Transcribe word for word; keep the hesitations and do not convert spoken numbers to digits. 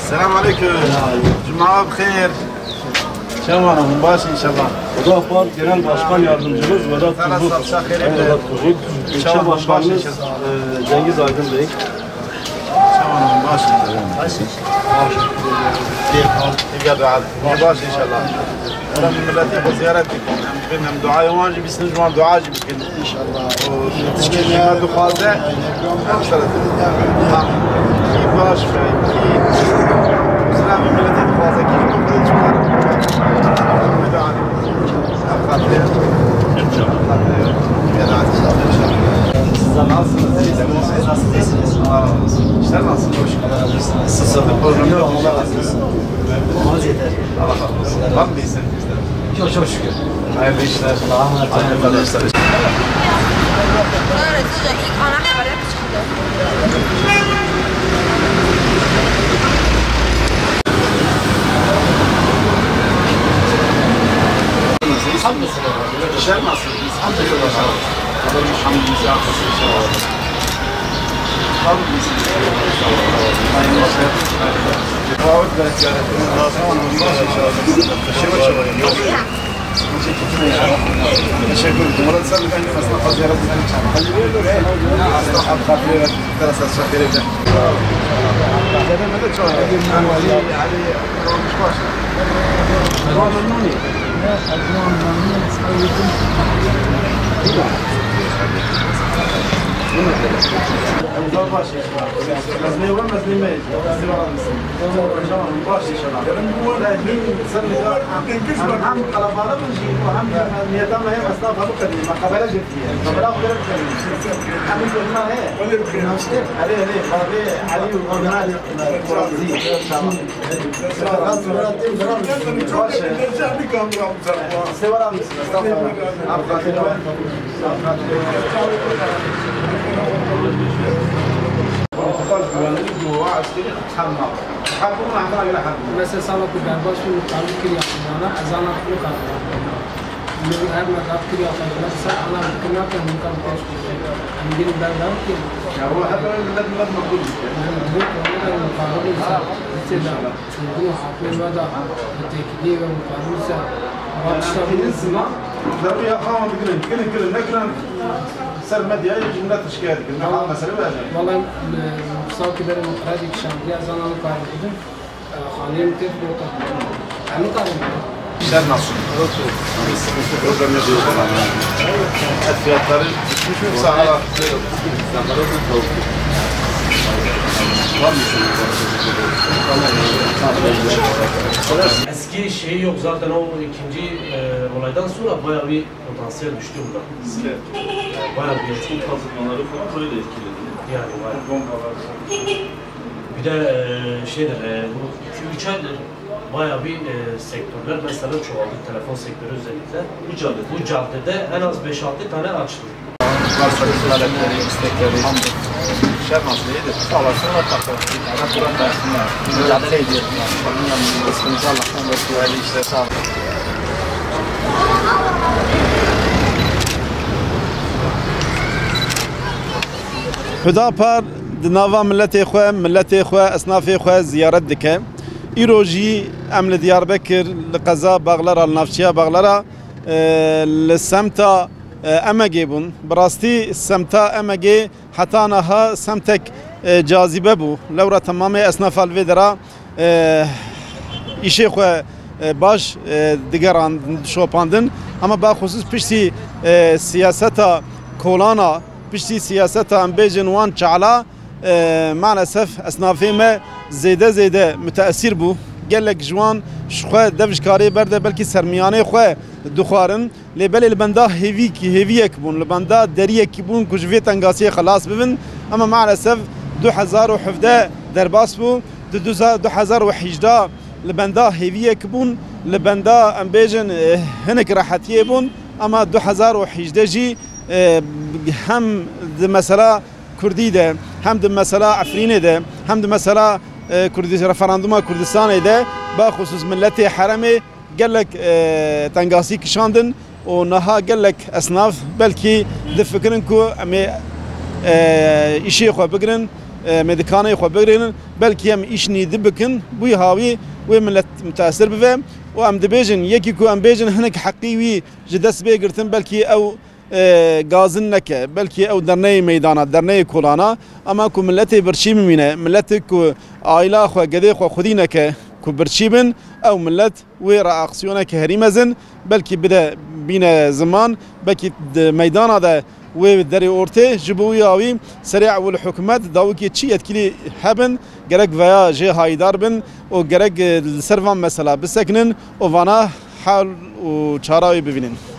Selam aleyküm. Cuma bi xêr. Çawan, hûn baş inşallah. Oda Park Genel Başkan Yardımcımız Vedat Tuzluk. Eyvallah, Tuzluk. İlçe Başkanımız, e, Cengiz Aydın Bey. Çawan, hûn baş inşallah. Hûn baş inşallah. Em miletê xwe ziyaret dikin. Em dibin, em duayê wan jî bîsin, ji wan dua jî bikin. Înşallah. Û tişkê ji me dixwaze, em ser. Ha, kî baş be, kî silavê miletê dixwaze, kî ji xwe dixwaze. Em xatirê. Siz de nasılsınız? İyisiniz? İşler nasıl? Hoş geldiniz. Nasıl? Program yok. Olmaz yeter. Allah razı olsun. Var mı bir isteğiniz? Yok, çok şükür. Hayırlı işler. Allah'a emanet olun. Hayırlı işler. İşler nasıl? Elhamdülillah. Hamdımızı yapmasın inşallah. Hamdımızı yapmasın inşallah. Hayırlı işler. Hayırlı işler. Teşekkür ederim. Murat, sen de benim esnafa ziyaret ettiğin için. Hadi buyurun. Esnaf hatırı ve terasa şakirinde. Zedemede çok. Ali, Ali, Ali, Mesela sala ku berbaş bû, mukarrî kiriya xwe dana, ezana xwe kar. Min her me gat kiriya xwe dana, ser ana fikir nakin, min kan pêş bû. Em gelin berber ki. Ya, o hep öyle millet, millet makbul. Yani, bu konuda mukarrî bû, ser. Mesela. Çêbûna haflê we de bi têkiliyê we mukarrî ser. Vatişta bû ziman. Derbi ya xawa dikirin, kirin, kirin, nekirin. Ser medyayê ji millet şikayet dikin. Ne hal mesele we ne? Vallahi, e, qisa ki berê min qredî kişandiye, ez ana nikarî bidim. E, xaniyê min têr bota. Em nikarî bidim. İşler nasıl? Nasıl? Problem yok. Et fiyatları düşmüş mü? Sahada. Var mı? Eski şeyi yok zaten, o ikinci, e, olaydan sonra bayağı bir potansiyel düştü burada. Bayağı bir. Çok kazıtmaları falan böyle etkiledi. Yani bayağı. Bombalar. Bir de, e, şeydir, e, bu iki üç aydır bayağı bir, e, sektörler mesela çoğaldı. Telefon sektörü özellikle. Bu caddede. Bu caddede en az beş altı tane açtı. Varsa bir talepleri, istekleri, işler nasıl iyidir? Sağ olasın, ortak olsun. Ara kuran versinler. Mücadele ediyoruz. Bunun yanında sıkıntı Allah'tan bekliyor. Hayırlı işler, sağ olun. Hüdapar di nava miletê xwe, miletê xwe, esnafê xwe ziyaret dike. Îro jî em li Diyarbekir, li qeza Baxlera, li navçeya Baxlera, e, li semta, e, Emegê bûn. Bi rastî semta Emegê heta niha semtek, e, cazîbe bû. Lewra temamê esnafa li vê dera, e, îşê xwe, e, baş, e, digerandin, dişopandin. Ama baxusus piştî, e, siyaseta kolana, piştî siyaseta em bêjin wan çala, e, maalesef esnafê me zêde zêde müteesîr bû. Gelek ji wan ji xwe dev ji karê berde belkî sermiyanê xwe dixwarin. Lê belê li benda hêvî-, hêviyek bûn, li benda deriyekî bûn ku ji vê tengasiyê xelas bibin. Ema maalesef du hezar û hevdeh derbas bû. Di du hezar û hejdeh li benda hêviyek bûn, li benda, em bêjin, e, hinek rehetiyê bûn. Ema du hezar û hejdeh jî, e, hem di mesela Kurdî de, hem di mesela Efrînê de, hem di mesela, e, Kurdî-, referanduma Kurdistanê de, baxusus miletê heremê gelek, e, tengasî kişandin û niha gelek esnaf belkî difikirin ku em ê e, îşê xwe bigirin, e, mêdikanê xwe bigirin, belkî em îş nî di bikin, bûyî hawî wê milet mutesir bibe û em dibêjin, yekî ku em bêjin hinek heqî wî ji dest bê girtin, belkî ew, e, gazin neke, belkî ew derneyê meydana, derneyê kolana, ama ku miletê birçî bimîne, miletê ku aîla xwe, gedê xwe xwedî neke ku birçî bin, ew milet wê reaksiyoneke herî mezin, belkî bide bîne ziman, belkî di meydana de wê derê ortê. Ji bo wî awî serê ewil hikûmet dawikê çi yetkilî hebin, gerek veya jê hayîdar bin û gerek, e, li ser van mesela bisekinin û vana hal û çara wê bibînin.